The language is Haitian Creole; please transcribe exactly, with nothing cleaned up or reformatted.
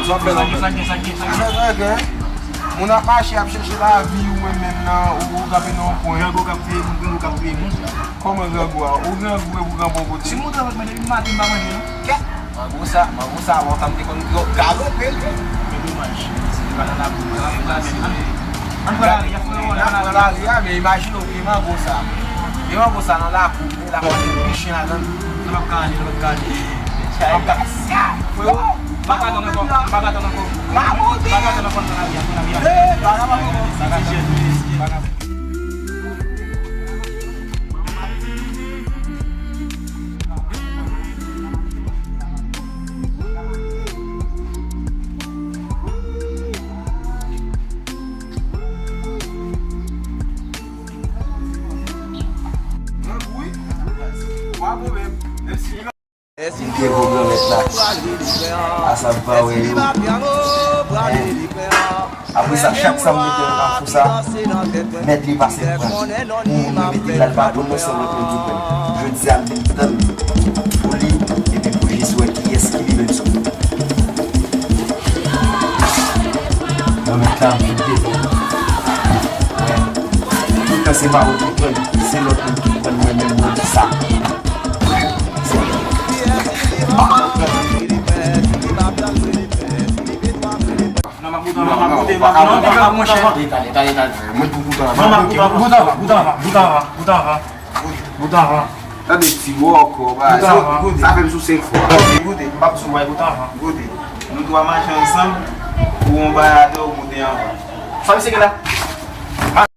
W ap fè nan men. Sa gen, sa gen, sa gen. Sa gen, sa gen. Moun ap mache, ap chèche lavi, ou menm menm nan, ou, ou kanpe nan yon kwen. Grangou k ap touye moun, grangou k ap touye moun. Kòman grangou a? Ou grangou epi w kanpe yon kote. Si m montre avèk mwen depi maten m pa manje non. Kèt! Mango sa, mango sa, lontan m te konn galope l. Men domaj, se pa nan labou, nan labou la menm. Ann pran lari a, frè, ann pran lari a, men imajine w gen mango sa. Gen mango sa nan lakou, men lakou a gen chen ladan l. Nou p ap ka ale, nou p ap ka ale. Frè, m pa ka tann ankò, m pa ka tann ankò. M pa ka tann ankò nan lari a, nan lari a. Ti jèn, ti jèn. Bravo, men. Mèsi. Ke vo Granmèt la. Asa m pa wè yo. Apre sa, chak sa m mete nan kafou sa, mèt li pase pran. Pou moun yo mete l la, li pa bon nan san lòt moun ki pran. Jodi a, m vin tann pou li, epi pou jis wè kiyès ki li menm sou. Nan men tan, m vin dezè. Toutan se pa ou ki pran, se lòt moun ki pran, mwen menm mwen di sa. Non, m ap goute anvan, m ap goute anvan. Non, non, non, non, monchè. Tande, tande, tande, tande. Mwen tou goute anvan. Non, m ap goute anvan. Goute anvan, goute anvan, goute anvan, goute anvan. Goute anvan. Tande ti bò ankò, ba. Goute anvan. Sa fè m sou senk fwa. Goute, goute. M p ap sou bay goute anvan. Goute. Nou twa mache ansanm, ou yon bay atè, ou goute anvan. Sa misye gen la?